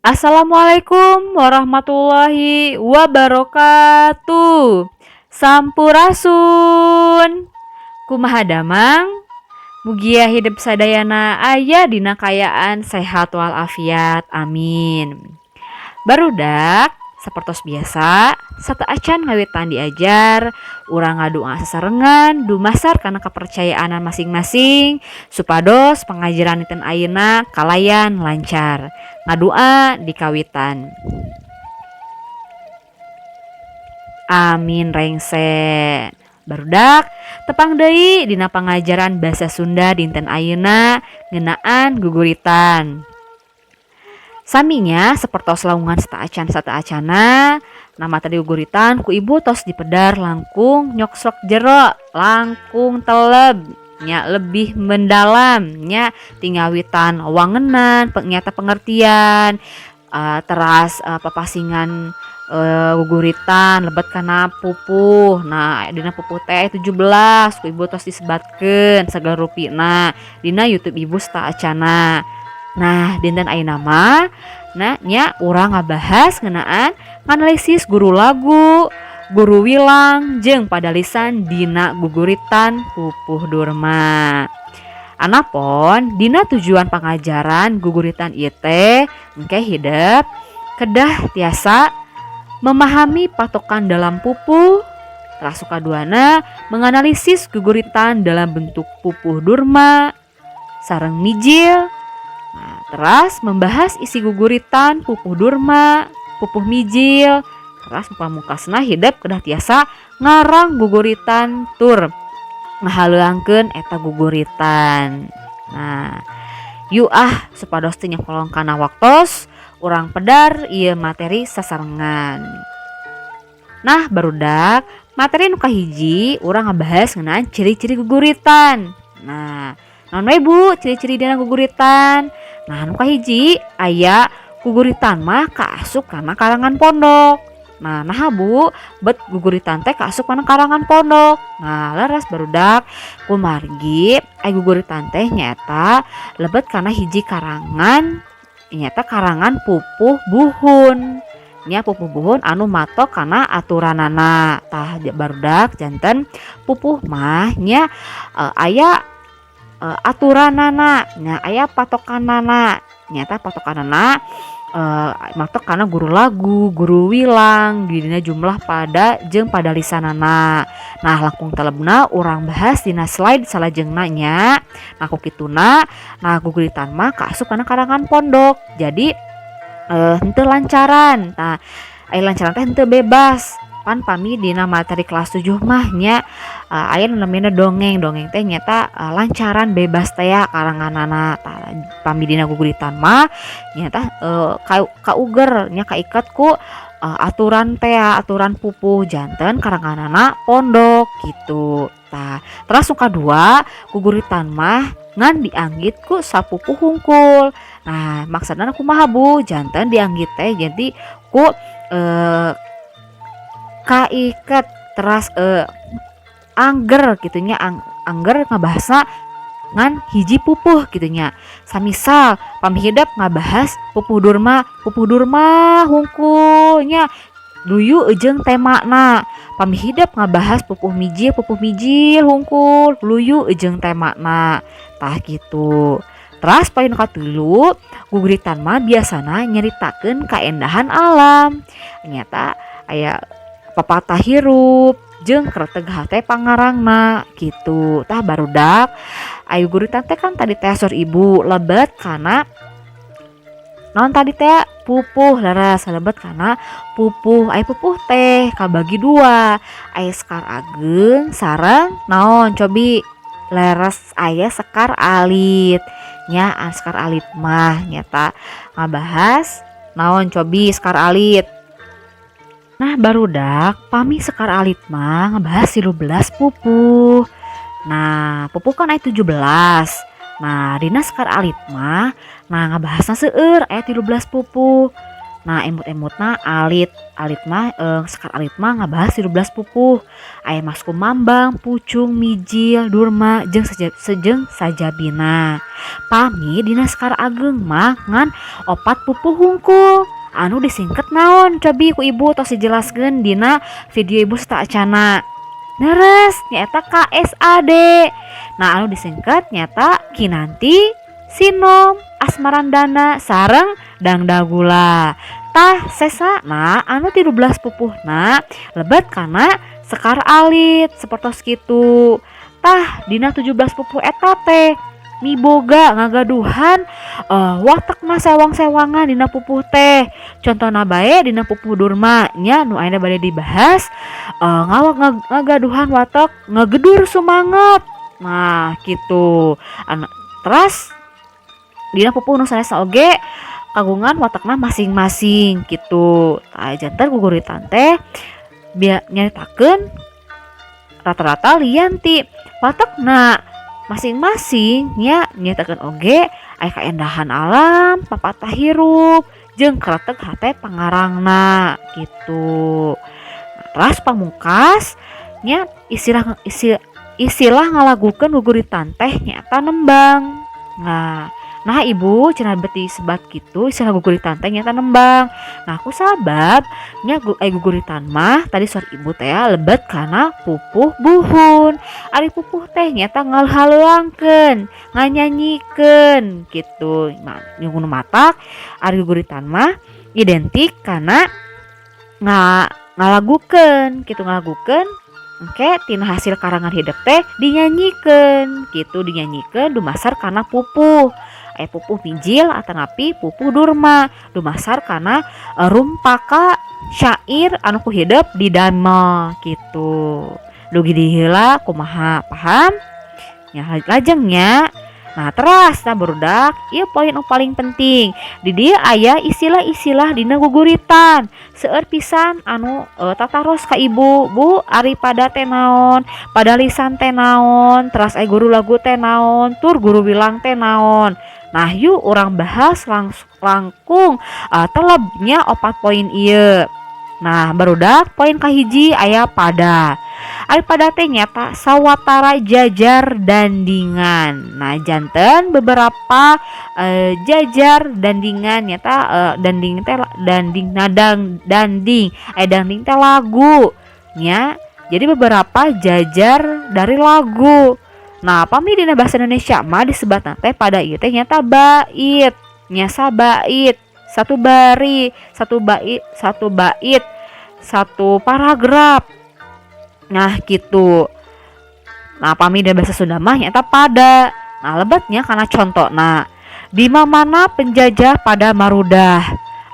Assalamualaikum warahmatullahi wabarakatuh. Sampurasun. Kumaha damang? Mugia hidep sadayana aya dina kaayaan sehat walafiat. Amin. Barudak, sapertos biasa, sateuacan ngawitan diajar, urang ngadua sasarengan dumasar kana kepercayaanan masing-masing supados pangajaran dinten ayeuna kalayan lancar. Ngadua dikawitan. Amin rengse. Barudak, tepang deui dina pangajaran basa Sunda dinten ayeuna ngeunaan guguritan. Saminya sapertos laungan sateuacan sateuacanna, nama tadi guguritan ku ibu tos dipedar langkung nyoksok jero, langkung teleb nya lebih mendalam nya ti ngawitan wangenan nyata pengertian teras papasingan guguritan lebet kana pupuh. Nah, dina pupuh teh 17 ku ibu tos disebatkeun sagala rupina dina YouTube ibu sateuacanna. Nah, dinten ayeuna mah nah nya urang ngabahas ngeunaan nganalisis guru lagu, guru wilang jeung padalisan dina guguritan Pupuh Durma. Anapon dina tujuan pangajaran guguritan ieu teh engke hidep kedah tiasa memahami patokan dalam pupuh, teras kaduana menganalisis guguritan dalam bentuk pupuh durma sareng mijil. Nah, teras membahas isi guguritan pupuh durma, pupuh mijil, teras pamungkasna hidep kedah tiasa ngarang guguritan tur ngahaleuangkeun eta guguritan. Nah, yuk ah supados teu nyakolong kana waktos, urang pedar ieu materi sasarengan. Nah, barudak, materi nu kahiji urang ngabahas ngeunaan ciri-ciri guguritan. Nah, naon we Bu ciri-ciri dina guguritan? Nah, nu kahiji aya guguritan mah kaasup kana karangan pondok. Nah, naha Bu bet guguritan teh kaasup kana karangan pondok? Nah, leres barudak, kumargi aya guguritan teh nyaeta lebet kana hiji karangan, nyaeta karangan pupuh buhun. Nya pupuh buhun anu matok kana aturanana. Tah barudak, janten pupuh mah nya aya aturanana nya, aya patokanana, nyaeta patokanana matok kana guru lagu, guru wilang, dina jumlah pada jeung padalisanana. Nah, langkung telebna urang bahas dina slide salajengna nya. Nah, ku kituna, nah guguritan mah kaasup kana karangan pondok. Jadi henteu lancaran. Tah, aya lancaran teh henteu bebas. Pan pami dina materi kelas 7 mah nya aya nu namina dongeng. Dongeng teh nyaeta lancaran bebas tea karanganana. Tah, pami dina guguritan mah nyaeta kauger nya, kaiket ku aturan tea, aturan pupuh, janten karanganana pondok gitu. Tah, teras nu kadua, guguritan mah ngan dianggit ku sapupuh hungkul. Nah, maksudna kumaha Bu? Janten dianggit teh jadi ku kaiket teras angger gitu nya, angger ngabahasna ngan hiji pupuh gitu nya. Samisal pami hidep ngabahas pupuh durma, pupuh durma hungkul nya, luyu jeung temana. Pami hidep ngabahas pupuh mijil, pupuh mijil hungkul, luyu jeung temana. Tah gitu. Teras poin katilu, guguritan mah biasana nyaritakeun kaendahan alam, nyaeta aya papatah hirup jeung kreteg hate pangarangna gitu. Tah barudak, aya guguritan teh kan tadi teh saur ibu lebet kana naon tadi teh? Pupuh, leres, lebet kana pupuh. Aya pupuh teh kabagi dua, aya sekar ageng sareng naon cobi? Leres, aya sekar alit nya. Sekar alit mah nyata ngabahas naon cobi sekar alit? Nah barudak, pami sekar alit mah ngebahas 13 pupuh. Nah, pupuh kan aya 17. Nah, dina sekar alit mah nah ngabahasna seueur, aya 13 pupuh. Nah, emut-emutna alit, alit mah Sekar Alit mah ngabahas 13 pupuh. Aya Maskumambang, Pucung, Mijil, Durma jeung sejeng sajabina. Pami dina Sekar Ageng mah ngan 4 pupuh hungkul. Anu disingket naon cobi ku ibu tos dijelaskeun dina video ibu sateuacana. Leres nyaeta KSAD. Nah, anu disingket nyaeta Kinanti, Sinom, Asmarandana sareng Dangdagula. Tah sesana anu 13 pupuhna lebet kana Sekar Alit sapertos kitu. Tah dina 17 pupuh eta teh miboga ngagaduhan watekna sewang-sewangan dina pupuh teh. Contona bae dina pupuh Durma nya nu ayeuna bade dibahas, ngagaduhan watek ngagedur sumanget. Nah, kitu. Anu teras dina pupuh nu sanesna oge kagungan watekna masing-masing gitu. Tah, janten guguritan teh nyaritakeun rata-rata lian ti watekna masing-masing nya, nyaritakeun oge aya kaendahan alam, papatah hirup jeung kretek hate pangarangna gitu. Nah, teras pamungkas nya istilah istilah ngalagukeun guguritan teh nyaeta nembang. Nah, ibu cenah beti sebat kitu istilah guguritan teh nyaeta nembang. Nah, ku sabab nya guguritan mah tadi saur ibu teh lebet kana pupuh buhun. Ari pupuh teh nyaeta ngahaleuangkeun, nganyanyikeun gitu. Nah, nu matak ari guguritan mah identik kana ngalagukeun kitu, ngalagukeun engke tina hasil karangan hidep teh dinyanyikeun gitu, dinyanyikeun dumasar kana pupuh. Pupuh Mijil atanapi pupuh Durma dumasar kana rumpaka syair anu ku hidep didamel gitu. Dugi di heula kumaha, paham? Ya, lajengnya. Nah, teras, nah barudak, ieu poin nu paling penting. Di dieu aya istilah-istilah dina guguritan. Seueur pisan anu tataros ka ibu, "Bu, ari pada teh naon? Pada lisan teh naon? Teras aya guru lagu teh naon? Tur guru bilang teh naon?" Nah, yuk urang bahas langkung telebnya 4 poin ieu. Nah, barudak, poin kahiji aya pada. Ari pada teh nyata sawatara jajar dandingan. Nah, janten beberapa jajar dandingan nyata danding teh danding nadang danding. Danding teh lagu nya. Jadi beberapa jajar dari lagu. Nah, pami dina bahasa Indonesia mah disebutna teh pada ieu teh nyata bait. Nya sabait, satu bari, satu bait, satu bait, satu paragraf. Nah, gitu. Nah, pami dina bahasa Sunda mah nyata pada. Nah, lebetnya karena contoh. Nah, di mana penjajah pada marudah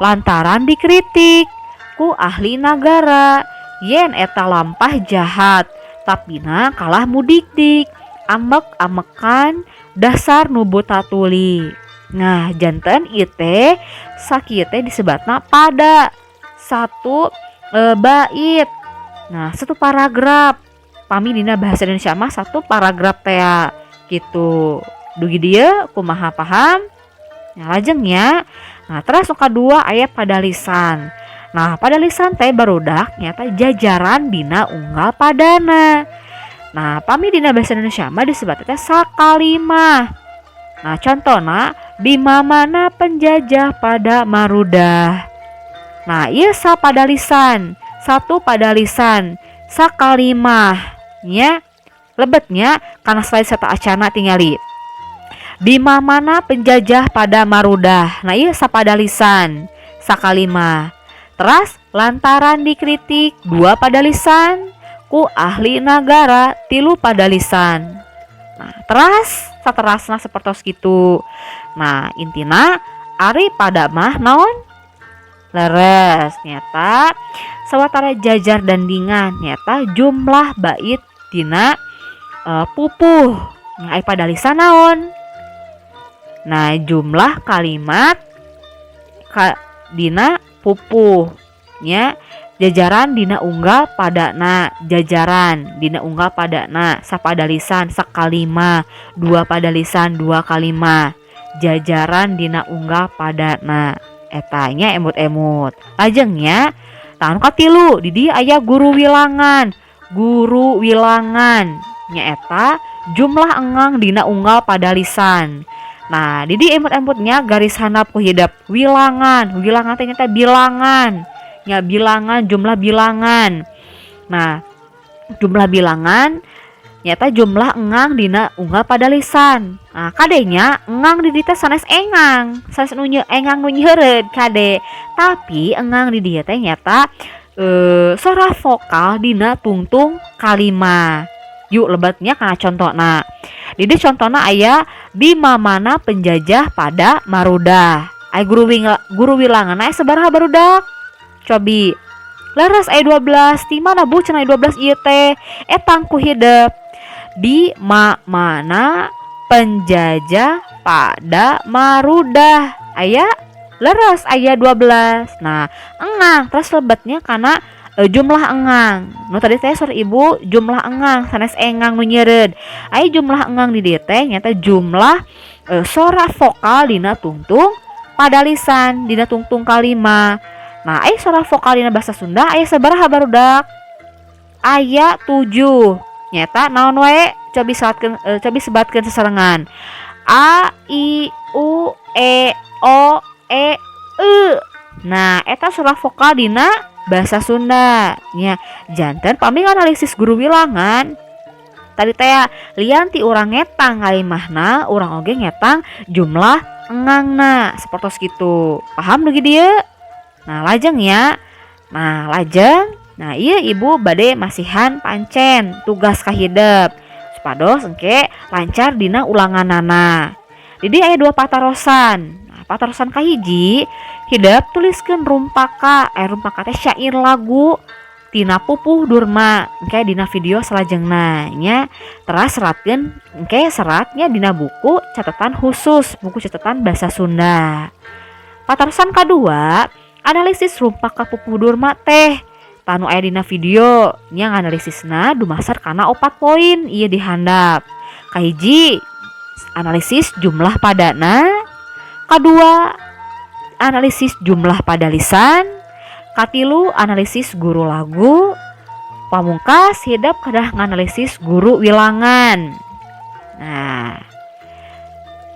lantaran dikritik ku ahli nagara yen eta lampah jahat, tapina kalah mudik-dik amek-amekan dasar nu buta tuli. Nah, janten ieu teh sakieu teh disebatna pada satu bait. Nah, satu paragraf. Pami dina bahasa Indonesia mah satu paragraf teh gitu. Dugi dieu kumaha, paham? Nah, lajengnya. Nah, terus nu kadua aya pada lisan. Nah, pada lisan teh barudak nyata jajaran dina unggal padana. Nah, pami dina bahasa Indonesia mah disebut teh sakalimah. Nah, contohna di mana penjajah pada marudah. Nah, ieu pada lisan, satu pada lisan, sakalimah nya lebetnya karena slide sateuacana tingali. Di mana penjajah pada marudah. Nah, ieu sapada lisan, sakalimah. Teras lantaran dikritik dua pada lisan, ku ahli nagara tilu pada lisan. Nah, teras saterasna sepertos gitu. Nah, intina ari pada mah naon? Leres nyata sawatara jajar dandingan nyata jumlah bait dina pupuh. Nya ari pada lisan naon? Nah, jumlah kalimat dina pupuh nya, jajaran dina unggal padana, jajaran dina unggal padana, sapada lisan sakalima, dua pada lisan dua kalima, jajaran dina unggal padana. Eta nya, emut-emut. Lajeng nya, tah anu katilu di dieu aya guru wilangan. Guru wilangan nyaeta jumlah engang dina unggal padalisan. Nah, di dieu emut-emutnya garis handap ku hidep wilangan. Wilangan teh nyaeta bilangan nya, bilangan, jumlah bilangan. Nah, jumlah bilangan nyaeta jumlah engang dina unggal padalisan. Nah, kade nya, engang di dieu teh sanes engang, sanes nu engang nu nyeureud, kade, tapi engang di dieu teh nyaeta sora vokal dina tungtung kalima. Yuk, lebet nya kana contohna. Di dieu contohna aya "di mana penjajah pada marudah". Aya guru wilangan aya sabaraha, barudak? Cobi. Leres, aya 12. Di mana, Bu, cenah 12 ieu teh? Etang ku hidep "di mana penjajah pada marudah" aya, leres, aya 12. Nah, engang terus lebet nya kana jumlah engang nu tadi teh saur Ibu, jumlah engang sanes engang nu nyeureud. Aya jumlah engang di dieu teh nyaeta jumlah sora vokal dina tungtung padalisan, dina tungtung kalima. Nah, aya sora vokal dina bahasa Sunda aya sabaraha, barudak? Aya 7. Nyaeta naon wae? Cobi sebatkeun, cobi sebatkeun sasarengan. A, I, U, E, O, E, E. Nah, eta sora vokal dina bahasa Sunda nya. Janten pami analisis guru wilangan tadi teh, lian ti urang ngetang kalimahna, urang oge ngetang jumlah engangna, sapertos kitu. Paham dugi dieu? Nah, lajeng ya. Nah, lajeng. Nah, iya, Ibu bade masihan pancen tugas kahidep supados engke lancar dina ulanganana. Jadi aya dua patarosan. Nah, patarosan kahiji, hidep tuliskeun rumpaka, rumpaka teh syair lagu tina Pupuh Durma engke dina video salajengna nya. Teras seratkeun engke seratnya dina buku catatan khusus, buku catatan bahasa Sunda. Patarosan kadua, analisis rumpaka Pupuh Durma teh tah nu aya dina video nya. Analisisna dumasar kana 4 poin ieu di handap. Kahiji, analisis jumlah padana. Kedua, analisis jumlah padalisan. Katilu, analisis guru lagu. Pamungkas, hidep kedah nganalisis guru wilangan. Nah,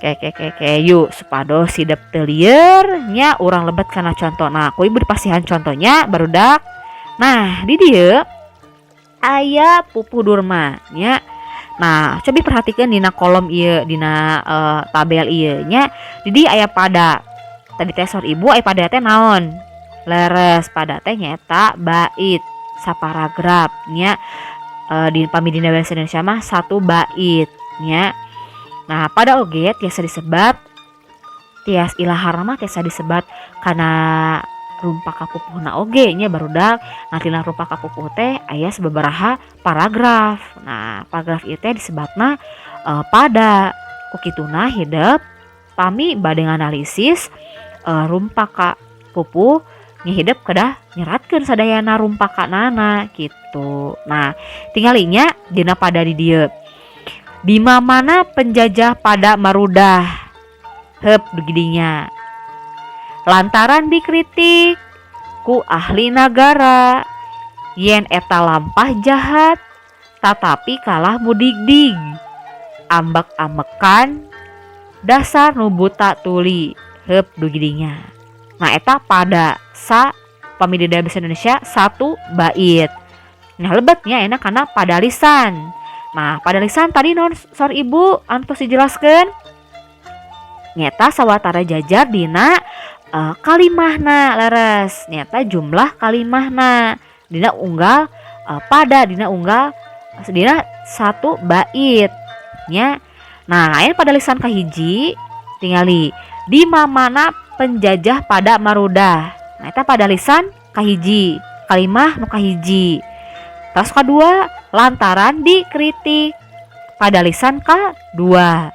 ke yuk, supados hidep teu lieur nya, urang lebet kana contoh. Nah, ku Ibu dipasihan contohnya, barudak. Nah, di dieu aya Pupuh Durma nya. Nah, cobi perhatikan dina kolom ieu, dina tabel ieu nya. Di aya pada. Tadi teh saur Ibu aya pada teh naon? Leres, pada teh nyaeta bait, saparagraf nya. Di pami dina bahasa Indonesia mah satu bait nya. Nah, pada oge tiasa disebat, tias ilaharna mah tiasa disebat kana rumpaka pupuhna oge nya, barudak. Nah, tina rumpaka pupuh teh aya sababaraha paragraf. Nah, paragraf ieu teh disebatna pada. Ku kituna hidep pami bade nganalisis rumpaka pupuh nya, hidep kedah nyeratkeun sadayana rumpakanana gitu. Nah, tingali nya dina pada di dieu. "Di mana penjajah pada marudah." Heup dugi dinya. "Lantaran dikritik ku ahli nagara yen eta lampah jahat, tatapi kalah mudigdig ambek-ambekan dasar nu buta tuli." Heup dugi dinya. Nah, eta pada sa pami di bahasa Indonesia satu bait. Nah, lebet nya enak karena padalisan. Nah, padalisan tadi naon saur Ibu anu tos dijelaskeun? Nyaeta sawatara jajar dina kalimahna. Leres, nyaeta jumlah kalimahna dina unggal pada, dina unggal, dina satu bait nya. Nah, ini padalisan kahiji, tingali "di mana penjajah pada marudah". Nah, eta padalisan kahiji, kalimah nu kahiji. Terus kedua, "lantaran dikritik", padalisan kadua.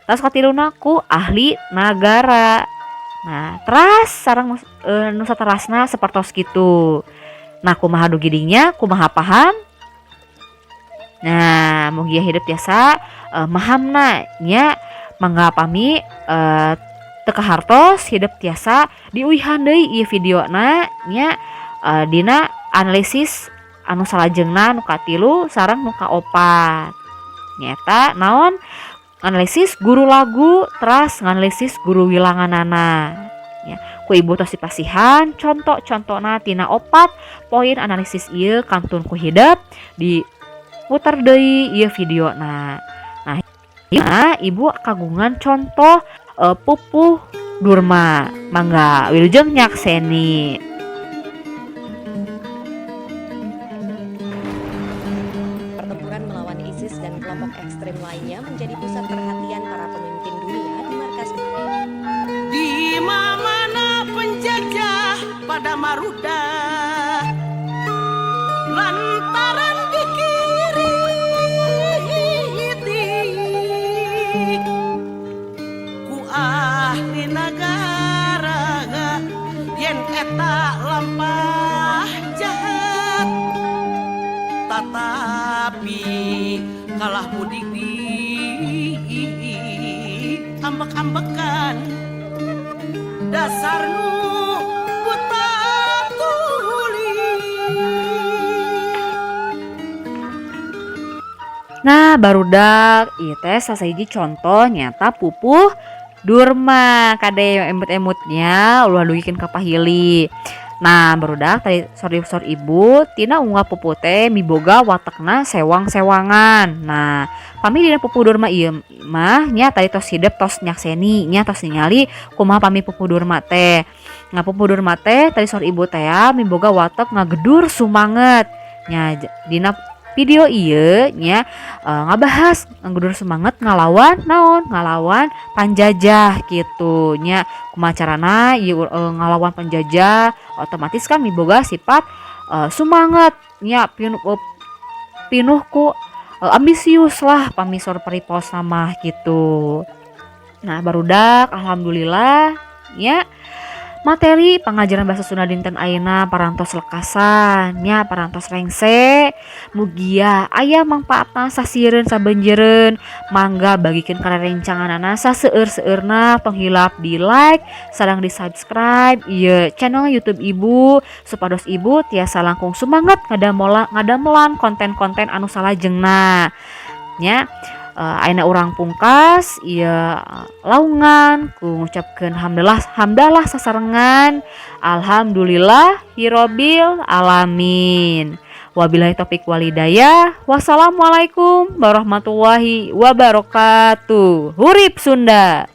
Terus katiluna, "ku ahli nagara". Nah, teras sareng nu saterasna sapertos kitu. Nah, kumaha dugi dinya? Kumaha, paham? Nah, mugia hidep tiasa mahamna nya. Mangga pami Teu kahartos hidep tiasa diuihan deui ieu videona nya, dina analisis anu salajengna nu katilu sareng nu kaopat, nyaeta naon? Analisis guru lagu teras nganalisis guru wilanganana nya. Ku ibu tos dipasihan contoh-contona tina opat poin analisis ieu, kantun ku hidep diputer deui ieu videona. Nah, ibu kagungan contoh pupuh Durma, mangga wilujeng nyakseni. Pertempuran melawan ISIS dan kelompok ekstrem lainnya menjadi pusat perhatian para pemimpin dunia di markas Di mana penjajah pada maruda lantaran dikiriti ku ahli nagara yen eta lampah jahat, tetapi kalah mudik di ambek-ambekan dasar nu buta tuli. Nah, barudak, ieu teh sasahiji contoh nyata pupuh Durma. Kade emut-emutnya ulah dugikeun ka pahili. Nah, barudak, tadi saur ibu tina unggal pupuh teh miboga watekna sewang-sewangan. Nah, pami dina pupuh Durma ieu mah nya tadi tos hidep, tos nyakseni nya, tos ningali kumaha pami pupuh Durma teh. Nah, pupuh Durma teh tadi saur ibu teh ya miboga watek ngagedur sumanget. Nya, dina video ieu nya ngabahas ngagedur semangat ngalawan naon? Ngalawan panjajah gitu nya. Kumaha carana ieu ngalawan penjajah? Otomatis kan miboga sifat sumanget nya, pinuh ku ambisius lah pami saur paripaos mah gitu. Nah, barudak, alhamdulillah nya materi pengajaran bahasa Sunda dinten ayeuna parantos lekasan nya, parantos rengse. Mugia aya mangpaatna sasieureun sabenjeureun. Mangga bagikeun ka rerencanganana saseueur-seueurna. Tong hilap di like sareng di subscribe ieu channel YouTube ibu supados ibu tiasa langkung sumanget ngadamelan konten-konten anu salajengna nya. Ayeuna urang pungkas ieu laungan ku ngucapkeun hamdalah, hamdalah sasarengan, alhamdulillah hirobil alamin. Wabillahi taufik walhidayah, wassalamualaikum warahmatullahi wabarakatuh. Hurip Sunda.